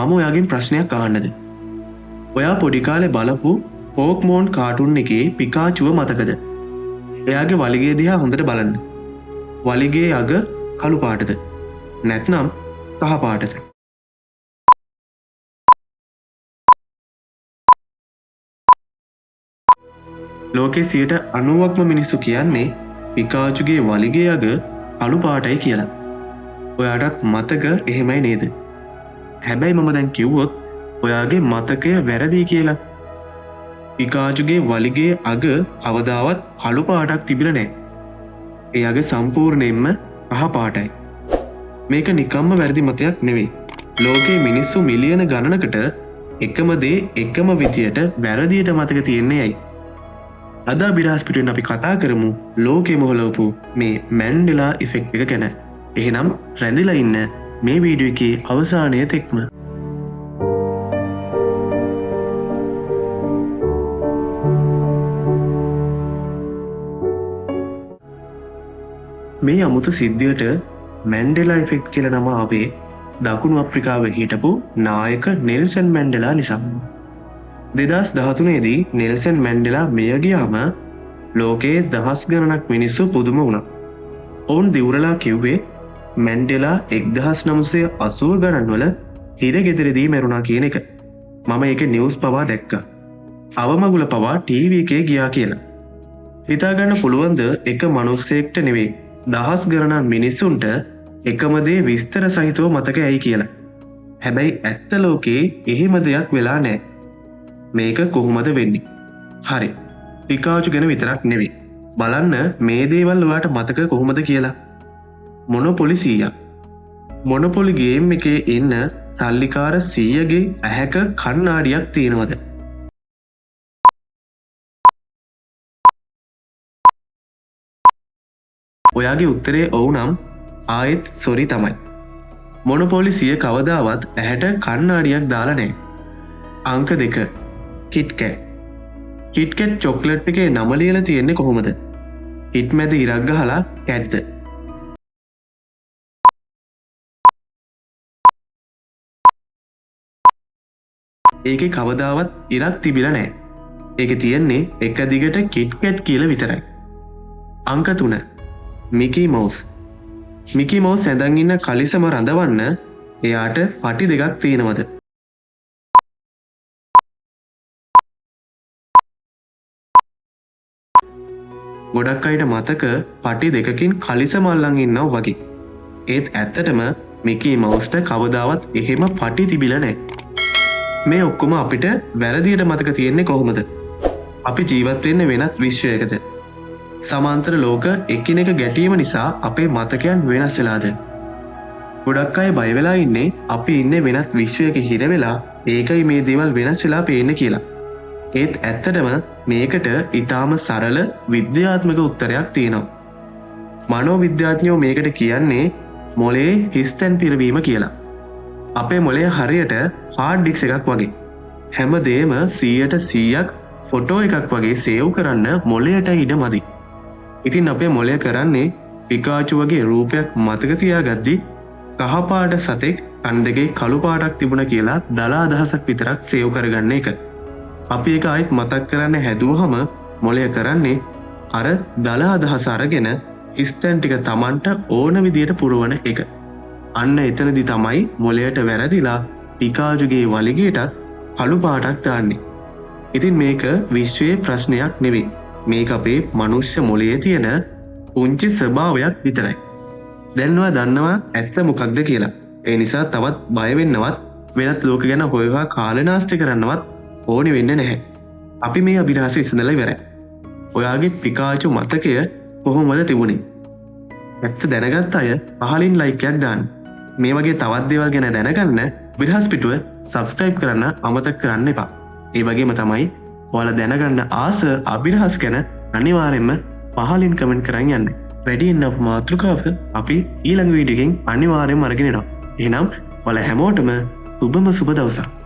මම ඔයාගෙන් ප්‍රශ්නයක් අහන්නද? ඔයා පොඩි කාලේ බලපු පෝක්මෝන් කාටුන් එකේ පිකාචුව මතකද? එයාගේ වලිගය දිහා හොඳට බලන්න. වලිගයේ අග කළු පාටද? නැත්නම් කහ පාටද? ලෝකේ 90%ක්ම මිනිස්සු කියන්නේ පිකාචුගේ වලිගයේ අග කළු පාටයි කියලා. ඔයාටත් මතක එහෙමයි නේද? හැබැයි මම දැන් කිව්වොත් ඔයාගේ මතකය වැරදි කියලා. පිකාචුගේ වලිගයේ අග කවදාවත් කළු පාටක් තිබිලා නෑ. ඒ අග සම්පූර්ණයෙන්ම කහ පාටයි. මේක නිකම්ම වැරදි මතයක් නෙවෙයි. ලෝකයේ මිනිස්සු මිලියන ගණනකට එකම දේ එකම විදියට වැරදියට මතක තියෙන්නේ ඇයි? අද අභිරහස් පිටුවෙන් අපි කතා කරමු ලෝකෙම හොලවපු මේ මැන්ඩෙලා ඉෆෙක්ට් එක ගැන. එහෙනම් රැඳිලා ඉන්න මේ වීඩියෝ එකේ අවසානය තෙක්ම. මේ අමුතු සිද්ධියට මැන්ඩෙලා ඉෆෙක්ට් කියලා නම ආවේ දකුණු අප්‍රිකාවේ හිටපු නායක නෙල්සන් මැන්ඩෙලා නිසා. 2013 දී නෙල්සන් මැන්ඩෙලා මිය ගියාම ලෝකයේ දහස් ගණනක් මිනිස්සු පුදුම වුණා. ඔවුන් දිවුරලා කිව්වේ මැන්ඩෙලා 1980 ගණන්වල හිරගෙදරදී මැරුණා කියන එක. මම ඒක නිවුස් පවා දැක්කා. අවමගුල පවා ටීවී එකේ ගියා කියලා. හිතාගන්න පුළුවන්ද එක මනුස්සයෙක්ට නෙවෙයි දහස් ගණනක් මිනිස්සුන්ට එකම දේ විස්තර සහිතව මතක ඇයි කියලා. හැබැයි ඇත්ත ලෝකේ එහෙම දෙයක් වෙලා නෑ. මේක කොහොමද වෙන්නේ? හරි. පිකාචු ගැන විතරක් නෙවෙයි. බලන්න මේ දේවල් ඔයාට මතක කොහොමද කියලා. මොනොපොලි 100ක්. මොනොපොලි ගේම් එකේ ඉන්න සල්ලිකාර 100ගේ ඇහැක කණ්ණාඩියක් තියෙනවද? ඔයාගේ උත්තරේ ඔව් නම් ආයෙත් සොරි තමයි. මොනොපොලි 100 කවදාවත් ඇහැට කණ්ණාඩියක් දාලා නෑ. අංක 2 කිට්කැට්. කිට්කැට් චොක්ලට් එකේ නම ලියලා තියෙන්නේ කොහොමද? කිට් මැද ඉරක් ගහලා කැට්ද? ඒකේ කවදාවත් ඉරක් තිබිලා නෑ. ඒකේ තියෙන්නේ එක දිගට කිට්කැට් කියලා විතරයි. අංක 3 මිකි මවුස්. මිකි මවුස් ඇඳන් ඉන්න කලිසම රඳවන්න එයාට පටි දෙකක් තියෙනවද? ගොඩක් අයට මතක පටි දෙකකින් කලිසම අල්ලන් ඉන්නවා වගේ. ඒත් ඇත්තටම මිකි මවුස්ට කවදාවත් එහෙම පටි තිබිලා නෑ. මේ ඔක්කොම අපිට වැරදියට මතක තියෙන්නේ කොහොමද? අපි ජීවත් වෙන්නේ වෙනත් විශ්වයකද? සමාන්තර ලෝක එකිනෙක ගැටීම නිසා අපේ මතකයන් වෙනස් වෙලාද? ගොඩක් අය බය වෙලා ඉන්නේ අපි ඉන්නේ වෙනත් විශ්වයක හිර වෙලා, ඒකයි මේ දේවල් වෙනස් වෙලා පේන්නේ කියලා. ඒත් ඇත්තටම මේකට ඊටාම සරල විද්‍යාත්මක උත්තරයක් තියෙනවා. මනෝවිද්‍යාඥයෝ මේකට කියන්නේ මොලේ හිස්තැන් පිරවීම කියලා. අපේ මොලේ හරියට හાર્ඩ් ඩිස්ක් එකක් වගේ. හැම දෙයක්ම 100%ක් ෆොටෝ එකක් වගේ සේව් කරන්න මොලයට ඉඩ මදි. ඉතින් අපේ මොලය කරන්නේ පිකාචු වගේ රූපයක් මතක තියාගද්දි කහ පාට සතෙක් කන් දෙකේ කළු පාටක් තිබුණා කියලා දල අදහසක් විතරක් සේව් කරගන්න එක. අපි ඒක ආයෙත් මතක් කරන්න හැදුවහම මොලය කරන්නේ අර දල අදහස අරගෙන හිස්තැන් ටික Tamanට ඕන විදියට පුරවන එක. අන්න එතනදි තමයි මොලයට වැරදිලා පිකාචුගේ වලිගයටත් කළු පාටක් දාන්නේ. ඉතින් මේක විශ්වයේ ප්‍රශ්නයක් නෙවෙයි. මේක අපේ මනුෂ්‍ය මොලයේ තියෙන පුංචි ස්වභාවයක් විතරයි. දැන් ඔයා දන්නවා ඇත්ත මොකක්ද කියලා. ඒ නිසා තවත් බය වෙන්නවත් වෙනත් ලෝක ගැන හොය හොයා කාලේ නාස්ති කරන්නවත් ඕනි වෙන්නේ නැහැ. අපි මේ අභිරහස විසඳලා ඉවරයි. ඔයාගේ පිකාචු මතකය කොහොමද තිබුණේ? ඇත්ත දැනගත් අය පහලින් ලයික් එකක් දාන්න. මේ වගේ තවත් දේවල් ගැන දැනගන්න අභිරහස් පිටුව සබ්ස්ක්‍රයිබ් කරන්න අමතක කරන්න එපා. ඒ වගේම තමයි ඔයාලා දැනගන්න ආස අභිරහස් ගැන අනිවාර්යයෙන්ම පහලින් කමෙන්ට් කරන් යන්න. වැඩියෙන් අප මාතෘකාව අපි ඊළඟ වීඩියෝ එකෙන් අනිවාර්යයෙන්ම අරගෙන එනවා. එහෙනම් ඔයාලා හැමෝටම සුබම සුබ දවසක්.